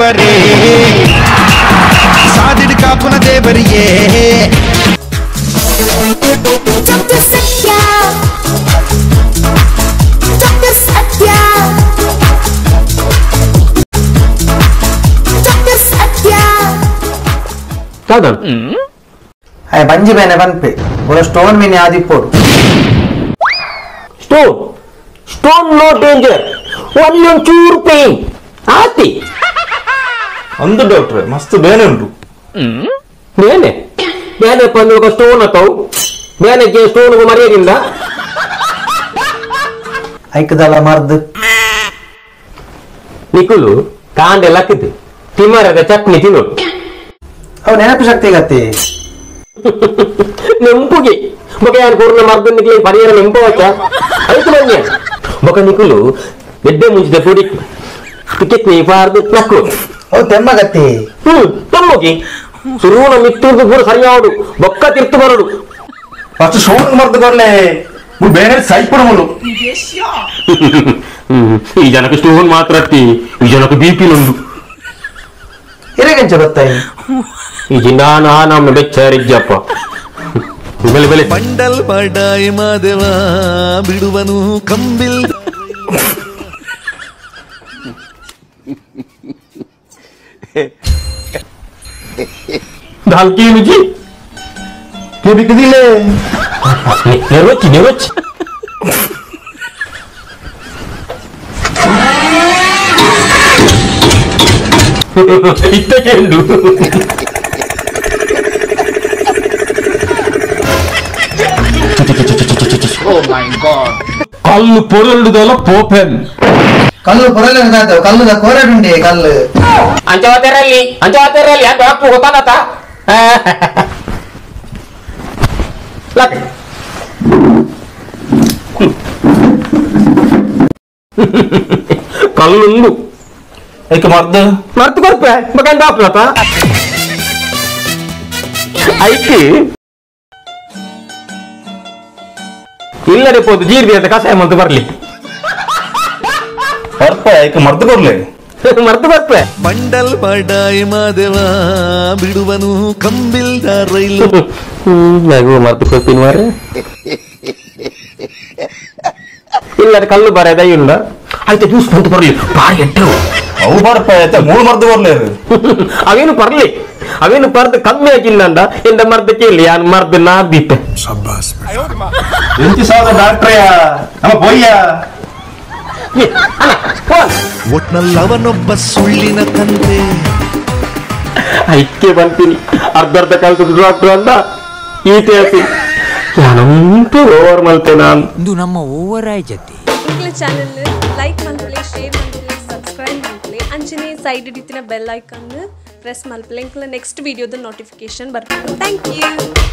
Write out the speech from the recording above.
ದೇವರೇ ಸಾದಿಡ್ ಕಾಪುನ ದೇವರಿಯೇ Doctor Satya, Doctor Satya, Doctor Satya. ಅಯ್ಯ ಬಂಜಿ ಬೇನೆ ಪನ್ಪೆ ಒರ ಸ್ಟೋನ್ ಮೀನಿ ಆದಿಪ್ಪೋಡು stone stone no danger only ಒಂಚೂರು ಪೇನ್ ಆತಿ ಅಂದು ಡಾಕ್ಟ್ರೆ ಮಸ್ತ್ ಬೇನೆ ಉಂಟು ಬೇನೆ ಬೇನೆ ಪಂದು ಸ್ಟೋನ್ ಅತ್ತವು ಬೇನೆಗೆ ಸ್ಟೋನ್ ಮರೆಯದಿಂದ ಐಕದಲ್ಲ ಮರ್ದು ನಿಕುಲು ಕಾಂಡೆ ಲಕ್ಕಿದ್ದು ತಿಮ್ಮರದ ಚಟ್ನಿ ತಿನ್ನೋಡು ಅವು ನೆನಪು ಶಕ್ತಿ ಗತಿ ನೆಂಪುಗೆ ಬೊಕ ಯಾನ್ ಕೂರ್ನ ಮರ್ದು ನಿಕ್ಲೆ ಪರಿಹಾರ ನೆಂಪು ವಚ್ಚ ಐತು ಬನ್ನಿ ಬೊಕ ನಿಕುಲು ಎಡ್ಡೆ ಮುಂಚಿದ ಪುಡಿ ಟಿಕೆಟ್ ನೀ ಪಾರ್ದು ನಕ್ಕು ಅವು ತೆಮ್ಮಗತ್ತಿ ತಮ್ಮಗಿ ಸುರುವನ ಮಿತ್ತೂರ್ದು ಪೂರ ಸರಿಯಾವಡು ಬೊಕ್ಕ ತಿರ್ತು ಬರಡು ಫಸ್ಟ್ ಸ್ಟೋನ್ ಮರ್ದು ಕೊರ್ಲೆ ಬೇರೆ ಸೈಪುಡ ಮುಲು ಈ ಜನಕ್ಕೆ ಸ್ಟೋನ್ ಮಾತ್ರ ಅತ್ತಿ ಈ ಜನಕ್ಕೆ ಬಿ ಪಿ ನೊಂದು ಇರಗಂಚ ಗೊತ್ತಾಯಿ ಈ ಜಿಂದಾನ ನಮ್ಮ ಬೆಚ್ಚರಿಜ್ಜಪ್ಪ ಬೆಲೆ ಬೆಲೆ ಬಂಡಲ್ ಬಡಾಯಿ ಮಾದೇವ ಬಿಡುವನು ಕಂಬಿಲ್ ದಾಲ್ಕಿ ನುಜಿ ಬಿಕ್ಕದಿಲ್ಲೇ ನೆರವಚ್ಚಿ ನೆರವಚ್ಚಿ ಇತ್ತಕ್ಕೆ ಕಲ್ಲು ಪೊರಲ್ಡುದಲ್ಲ ಪೋಪೆನ್ ಕಲ್ಲು ಪೊರಲು ಕಲ್ಲುದ ಕೋರಡುಂಡೆ ಕಲ್ಲು ಅಂಚವಾತೆರಲ್ಲಿ ಅಂಚವಾತೆರಲ್ಲಿ ಅಂತ ಡಾಕ್ಟ್ರು ಗೊತ್ತಾನತ ಕಲ್ಲುಂಡು ಐಕೆ ಮರ್ದು ಮರ್ತು ಕೊರ್ಪೆ ಬಕಂಡ ಡಾಕ್ಟ್ರತ ಐಕೆ ಇಲ್ಲದೆ ಪೋದು ಜೀರ್ದಿ ಅಂತ ಕಷಾಯ ಮಂತು ಬರ್ಲಿ ಬರ್ಪೆ ಐಕೆ ಮರ್ದು ಕೊರ್ಲೆ ಮರ್ತು ಬರ್ಪೆ ಬಂಡಲ್ ಬಡಾಯಿ ಮಾದೇವ ಬಿಡುವನು ಕಂಬಿಲ್ದ ರೈಲು ನಗು ಮರ್ತು ಕೊರ್ಪಿನ ಮಾರೆ ಇಲ್ಲದೆ ಕಲ್ಲು ಬರದ ಇಲ್ಲ ಆಯ್ತು ಜ್ಯೂಸ್ ಮಂತು ಬರ್ಲಿ ಬಾರಿ ಎಟ್ಟು ಅವು ಬರ್ಪೆ ಆಯ್ತಾ ಮೂರು ಮರ್ದು ಕೊರ್ಲೆ ಅವೇನು ಬರ್ಲಿ ಅವೇನು ಪರ್ದು ಕಮ್ಮಿ ಆಗಿಲ್ಲ ಅಂದ ಎಂದ ಮರ್ದು ಕೇಳಿ ಯಾನ್ ಮರ್ದು ನಾ ದೀಪೆ ಎಂಚಿ ಸಾದ ಡಾಕ್ಟ್ರೆಯ ನಮ್ಮ ಪೊಯ್ಯ ಒಟ್ನಲ್ಲವನೊಬ್ಬ ಸುಳ್ಳಿನ ತಂದೆ ಐಕೆ ಬಂತೀನಿ ಅರ್ಧ ಅರ್ಧ ಕಲ್ತದ ಡಾಕ್ಟರ್ ಅಂದ ಈತೆ ಆತಿ ನಾನಂತೂ ಓವರ್ ಮಲ್ತೆ ನಾನು ಇದು ನಮ್ಮ ಓವರ್ ಆಯ್ ಜತಿ ಚಾನಲ್ ಲೈಕ್ ಮಲ್ಪಲೆ ಶೇರ್ ಮಲ್ಪಲೆ ಸಬ್ಸ್ಕ್ರೈಬ್ ಮಲ್ಪಲೆ ಅಂಚನೆ ಸೈಡ್ ಇತ್ತಿನ ಬೆಲ್ ಐಕಾನ್ ಪ್ರೆಸ್ ಮಲ್ಪಲೆ ನೆಕ್ಸ್ಟ್ ವಿಡಿಯೋದ ನೋಟಿಫಿಕೇಶನ್ ಬರ್ಪುಂಡು. Thank you.